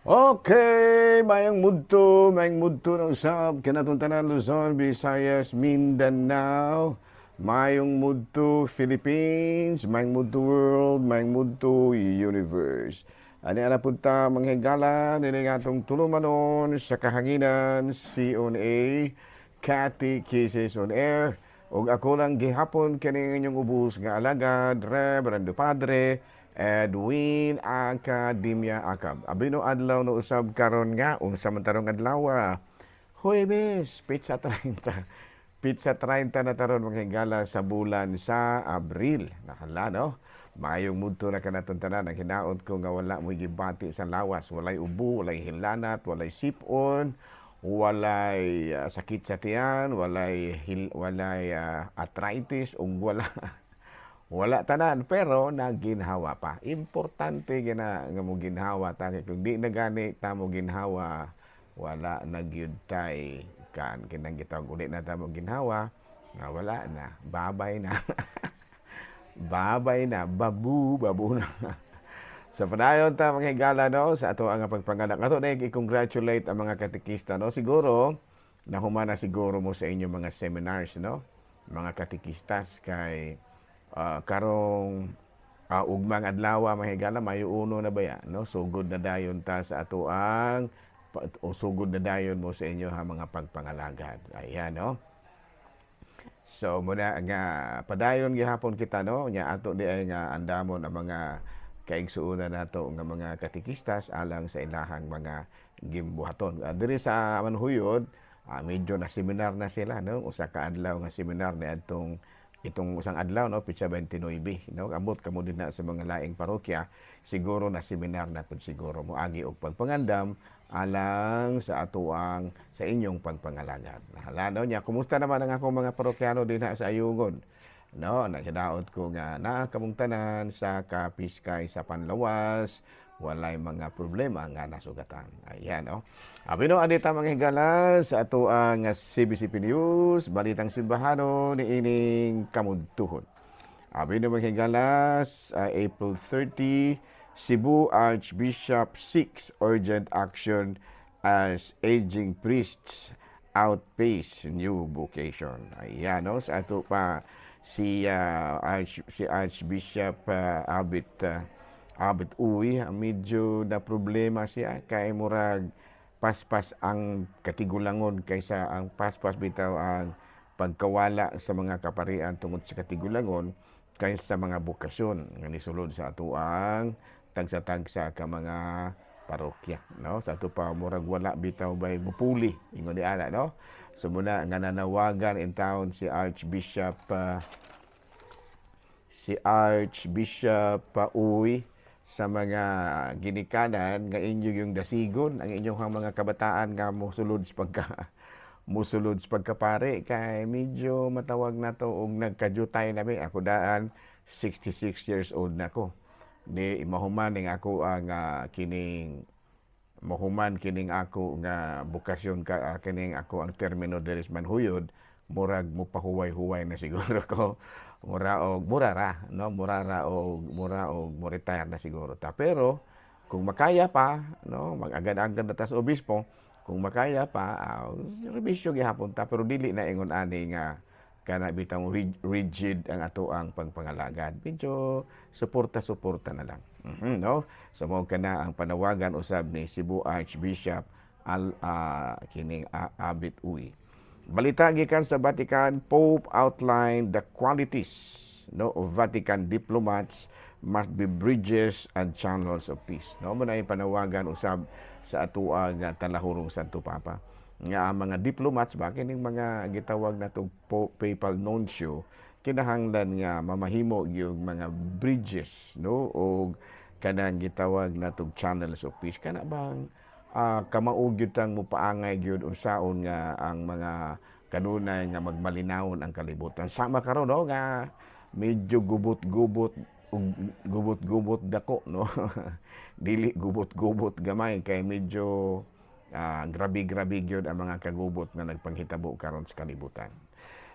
Okay, maayong mudto na usab kanatong tanan, Luzon, Visayas, Mindanao, maayong mudto Philippines, maayong mudto world, maayong mudto universe. Ani ana pud ta, mga higala, nini nga atong tulumanon sa kahanginan, CONA, Catechesis on Air. Ug ako lang gihapon kini inyong ubos nga alagad, Reverendo Padre Edwin Academia Acab. Abino adlaw no usab karon nga unsa man tarong adlaw? Huwebes, petsa 30. Petsa 30 na taron, mga higala, sa bulan sa Abril. Nahala, no? Maayong mudto na kanatong tanan. Ang hinaot ko nga wala mo gibati sa lawas. Walay ubo, walay hilanat, walay sipon, walay sakit sa tiyan, walay arthritis ug wala wala tanan, pero naginhawa pa. Importante gina nga mo ginhawa ta kay kung di na gani ta mo ginhawa, wala na gyud tay kan kinang gitawag uli na ta mo ginhawa nga wala na, babay na. Babay na, babu, babu na. Sa padayon ta, mga higala, no, sa ato ang pagpanganak. Ato na i-congratulate ang mga katekista, no. Siguro nahuman na siguro mo sa inyong mga seminars, no, mga katekistas, kay karong ugmang adlaw, mga higala, Mayo 1 na baya, no? Sugod na dayon ta sa ato ang o sugod na dayon mo sa inyo ha mga pagpangalagad. Ayan, no? So muna nga padayon gihapon kita, no, nya ato di ay nga andamon ang mga kaigsuonan nato nga mga katekistas alang sa ilahang mga gimbuhaton. Diri sa Manhuyod, medyo na seminar na sila, no, usa ka adlaw nga seminar ni adtong itong usang adlaw, no, petsa 29, no. Ambot kamo din na sa mga laing parokya, siguro na seminar na pud siguro mo agi og pagpangandam alang sa atuang sa inyong pagpangalagad. Nahala, no, nya kumusta naman ang akong mga parokyano dinha sa Ayungon, no? Naghinaot ko nga naa kamong tanan sa kapiskay sa panlawas, walay mga problema nga nasugatan. Ayan, no. Abi no adita, mga higala, sa ato ang CBCP News, Balitang Simbahano niining kamudtuhon. Abi no, mga higala, April 30, Cebu Archbishop seeks urgent action as aging priests outpace new vocation. Ayan, no, sa ato pa si Archbishop Abet Uy, medyo na problema siya kay murag paspas ang katigulangon kaysa ang paspas bitaw ang pagkawala sa mga kaparian tungod sa katigulangon kaysa mga bokasyon nga nisulod sa atoang tagsa-tagsa ka mga parokya, no? Sa ato pa murag wala bitaw bay mupuli ingon ni ana, no? So muna nga nanawagan in town si Archbishop Uy sa mga ginikanan nga inyo yung dasigon ang inyong mga kabataan nga mosulod sa pagkapare kay medyo matawag na to og nagkajutay na mi. Ako daan 66 years old na ko ni mahuman ning ako ang kining mahuman kining ako nga bokasyon ka, kining ako ang termino diri sa Manhuyod, murag mopahuway-huway na siguro ko, mura og mura ra, no, mura ra og mura og mo retire na siguro ta. Pero kung makaya pa, no, mag-agad-agad na ta sa obispo kung makaya pa, serbisyo gihapon ta, pero dili na ingon ani nga kana bitaw rigid ang ato ang pagpangalagad. Medyo suporta-suporta na lang, no? So mao kana ang panawagan usab ni Cebu Archbishop al kining Abet Uy. Balita gikan sa Vatican, Pope outlined the qualities, no, of Vatican diplomats must be bridges and channels of peace. No, mo na yung panawagan usab sa atoang talahurong Santo Papa. Nga ang mga diplomats ba kining mga gitawag natong papal nuncio kinahanglan nga mamahimo yung mga bridges, no, o kanang gitawag natong channels of peace, kana bang kamao gyud tang mopaangay gyud unsaon nga ang mga kanunay nga magmalinawon ang kalibutan sama karon, no, nga medyo gubot-gubot ug gubot-gubot dako, no, dili gubot-gubot gamay, kay medyo grabe-grabe gyud ang mga kagubot nga nagpanghitabo karon sa kalibutan.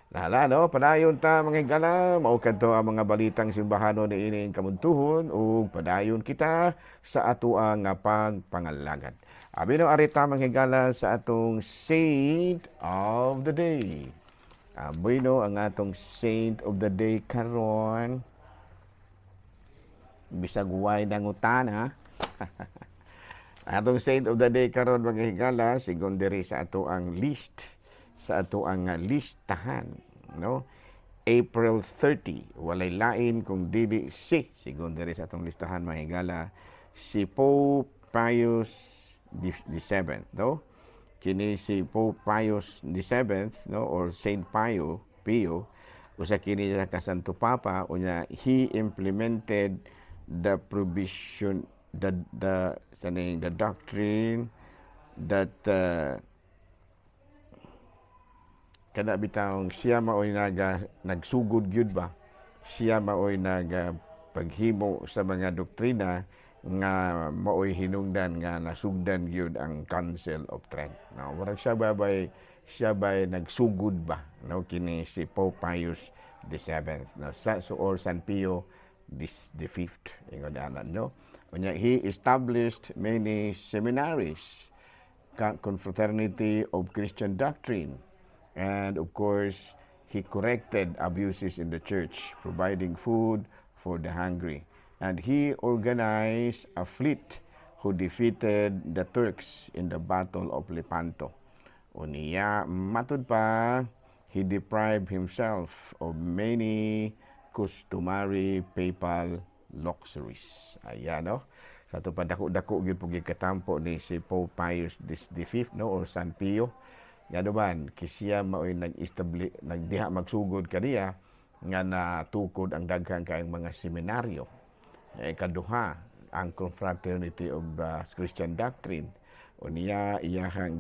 Nahala, no? Padayon ta, mga higala, mao kadto ang mga balitang simbahano ni ining kamuntuhon ug padayon kita sa atoang nga pagpangalagad. Abi no, ari ta, mga higala, sa atong Saint of the Day. Bueno, ang atong Saint of the Day karon, bisag way nangutana. Atong Saint of the Day karon, mga higala, sigon diri sa ato ang list, sa ato ang listahan, no? April 30, walay lain kung dili si, sigon diri sa atong listahan, mga higala, si Pope Pius the Seventh, no? Kini si Pope Pius the Seventh, no, or Saint Pio, Pio, usa kini sa ka Santo Papa. Unya he implemented the provision, the saning the doctrine that kada bitawng siya maoy nagsugod gyud ba, siya maoy naga paghimo sa mga doktrina nga maoy hinungdan nga nasugdan gyud ang Council of Trent, no? Murag siya bay nagsugod ba, no? Kini si Pope Pius the Seventh, no, sa so, or San Pio the Fifth, ingon ana, no? Unya he established many seminaries, confraternity of Christian doctrine. And of course, he corrected abuses in the church, providing food for the hungry. And he organized a fleet who defeated the Turks in the Battle of Lepanto. Unya, matud pa, he deprived himself of many customary papal luxuries. Ayan, no? Sa ato pa, dako-dako gyud po gikatampo ni si Pope Pius the Fifth, no, or San Pio. Ngano man, kay siya maoy nag-establish, nagdiha magsugod kaniya nga natukod ang daghang kaayong mga seminaryo. Eh, kaduha, ang Confraternity of Christian Doctrine. Unya iyahang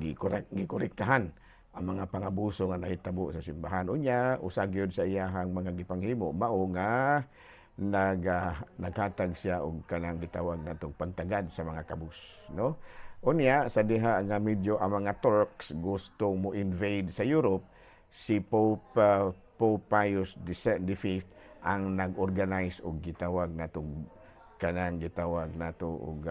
gikorektahan ang mga pangabuso nga nahitabo sa simbahan. Unya usa gyud sa iyahang mga gipanghimo mao nga naghatag siya og kanang gitawag natong pagtagad sa mga kabus, no? Unya sa diha nga medyo ang mga Turks gusto mo invade sa Europe, si Pope Pius the Fifth ang nag-organize og gitawag natong kanang gitawag nato og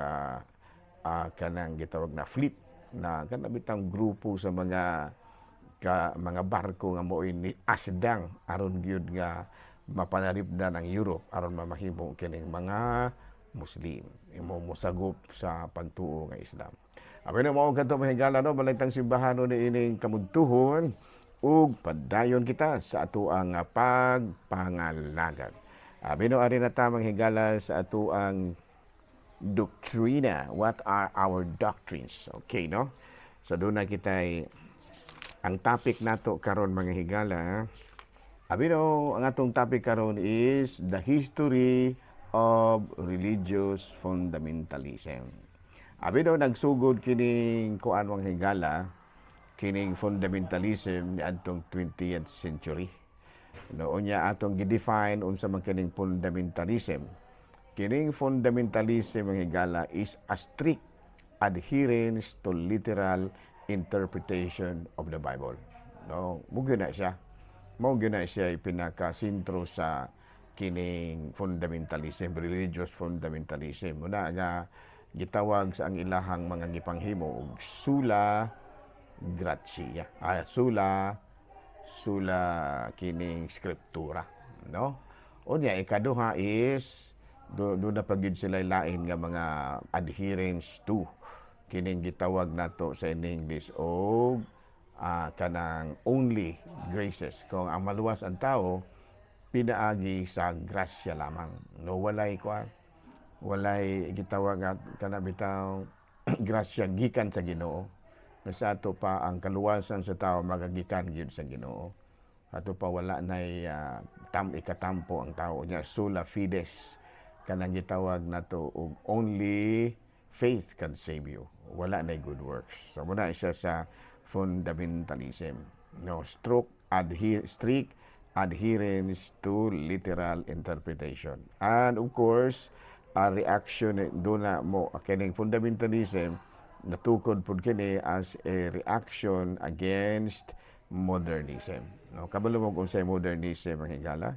kanang gitawag na fleet na kana bitang grupo sa mga barko nga mo'y ni asdang aron gyud nga mapanalipdan ang Europe aron mamahimo kining mga Muslim imo mosagop sa pagtuo nga Islam. Abi na, mao kadto, mga higala, no, balitang simbahano ni ining kamudtuhon ug padayon kita sa atoang pagpangalagad. Abi no, ari na ta, mga higala, sa atoang doktrina. What are our doctrines? Okay, no? So doon na kita ang topic nato karon, mga higala. Abi no, ang atong topic karon is the history of religious fundamentalism. Abi no, nagsugod kining kuan, mga higala, kining fundamentalism niadtong 20th century. No, unya atong gi-define unsa man kining fundamentalism. Kining fundamentalism, mga higala, is a strict adherence to literal interpretation of the Bible. No, mao na siya. Mao gyud na siya pinakasentro sa kining fundamentalism, religious fundamentalism. Muna nga gitawag sa ang ilahang mga gipanghimo og sola gratia. Ah, sola kining scriptura, no? Unya ikaduha is do na pa gyud sila lain nga mga adherence to kining gitawag nato sa in English og kanang only graces. Kung ang maluwas ang tao pinaagi sa grasya lamang. No, walay kuan, walay gitawag at kana bitaw grasya gikan sa Ginoo. Nga sa ato pa ang kaluwasan sa tao magagikan gyud sa Ginoo. Ato pa wala nay tam ikatampo ang tao niya, sola fides, kanang gitawag nato og only faith can save you. Wala nay good works. So muna siya sa fundamentalism. No, strict adherence to literal interpretation. And of course, a reaction do na mo kining fundamentalism natukod pud kini as a reaction against Modernism, no? Kabalo mo kung unsay modernism, mga higala?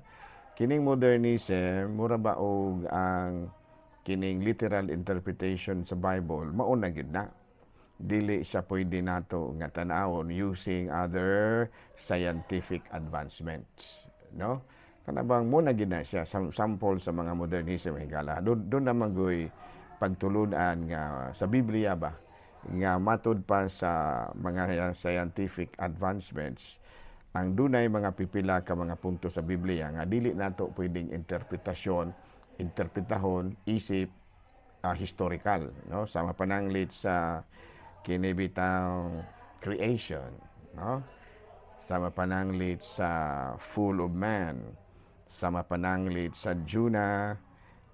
Kining modernism, mura ba og ang kining literal interpretation sa Bible mao na gyud na, dili siya pwede nato nga tan-awon using other scientific advancements, no? Kana bang mao na gyud na siya, sample sa mga modernism, higala. Doon naman goy pagtulunan nga sa Biblia ba nga matud pa sa mga scientific advancements, ang dunay mga pipila ka mga punto sa Biblia nga dili nato pwedeng interpretahon isip historical, no? Sama pananglit sa kini bitang creation, no? Sama pananglit sa fall of man, sama pananglit sa Jonah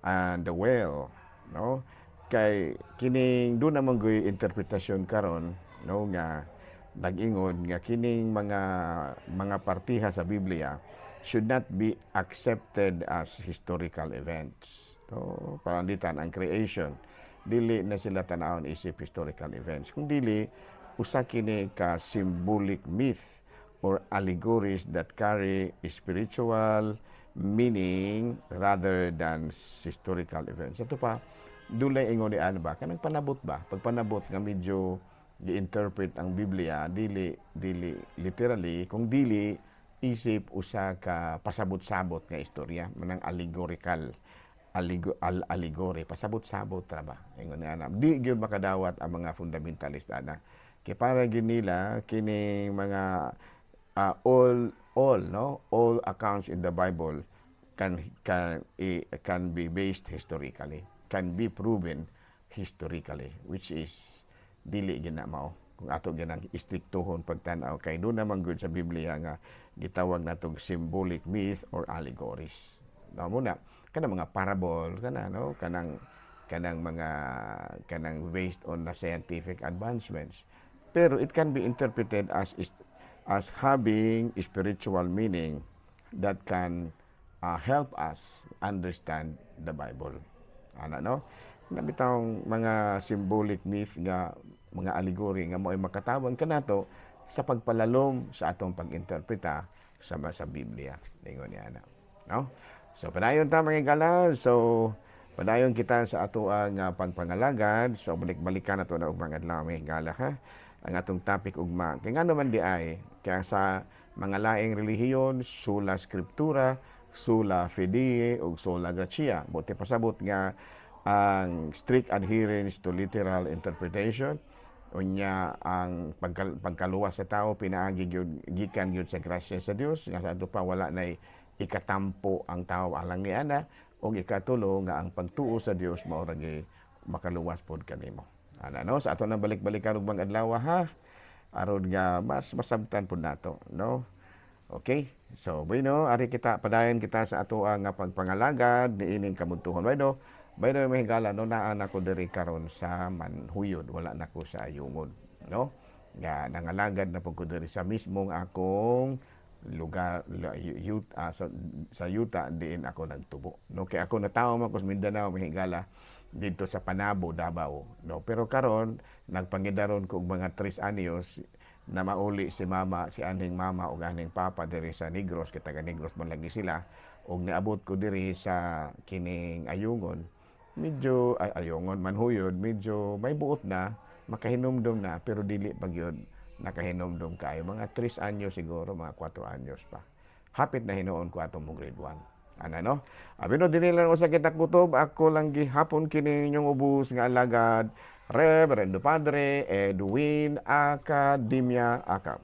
and the whale, no? Kay kining doon naman goy interpretasyon karon, no, nga nag-ingon nga kining mga partiha sa Biblia should not be accepted as historical events. So, paranditan ang creation, dili na sila tanawon isip historical events. Kung dili, usa kini ka symbolic myth or allegories that carry spiritual meaning rather than historical events. Ito pa, dulay ingon ni ano ba, kanang panabot ba? Pagpanabot nga medyo gi-interpret ang Biblia, dili literally, kung dili isip usa ka pasabot-sabot nga istorya, manang allegorical, allegory, pasabot-sabot ra ba ingon ni ana. Di gyud makadawat ang mga fundamentalist ana, kay para gyud nila kining mga all, no, all accounts in the Bible can be based historically, can be proven historically, which is dili gyud na mao kung ato gyud ang istriktohon pagtan-aw, kay doon naman gud sa Biblia nga gitawag natong symbolic myth or allegories, no? Muna kanang mga parable kana, no, kanang mga kanang based on the scientific advancements, pero it can be interpreted as having spiritual meaning that can help us understand the Bible ana, no? Na bitawng mga symbolic myth nga mga allegory nga mo'y makatabang kanato sa pagpalalom sa atong pag-interpreta sa Biblia, ingon niya ana, no? So padayon ta, mga higala. So padayon kita sa ato ang pagpangalagad. So balik-balikan nato na ug mga adlaw, mga higala, ha, ang atong topic ugma. Kay ngano man di ay kaya sa mga laing relihiyon, sola scriptura, sola fide ug sola gratia. Buot pasabot nga ang strict adherence to literal interpretation, unya ang pagkaluwas sa tao pinaagi gyud, gikan gyud sa grasya sa Dios, nga sa ato pa wala nay ikatampo ang tao alang ni ana, ug ikatulo nga ang pagtuo sa Dios mao ra gyud makaluwas pod kanimo ana, no? Sa ato nang balik-balikan ug mga adlaw, ha, aron nga mas masabtan pod nato, no? Okay, so bueno, ari kita, padayon kita sa ato ang pagpangalagad niining kamuntuhon. Bueno, by the way, mga higala, no, naa na ko diri karon sa Manhuyod, wala na ko sa Ayungon, no? Nga nangalagad na pud ko diri sa mismong akong lugar, sa yuta diin ako nagtubo, no? Kay ako natawo man ko sa Mindanao, mga higala, didto sa Panabo, Davao, no? Pero karon nagpangidaron ko og mga 3 anyos na mauli si mama, si anhing mama ug anhing papa diri sa Negros, kay taga Negros man lagi sila, ug niabot ko diri sa kining Ayungon, medyo ay, Ayungon, Manhuyod, medyo may buot na, makahinumdom na, pero dili pa gyud nakahinumdom kaayo. Mga 3 anyos siguro, mga 4 anyos pa. Hapit na hinuon ko atong mo grade 1. Ana, no? Abi no, dinhi lang usa kita kutob. Ako lang gihapon kini inyong ubos nga alagad, Reverendo Padre Edwin Academia Acap.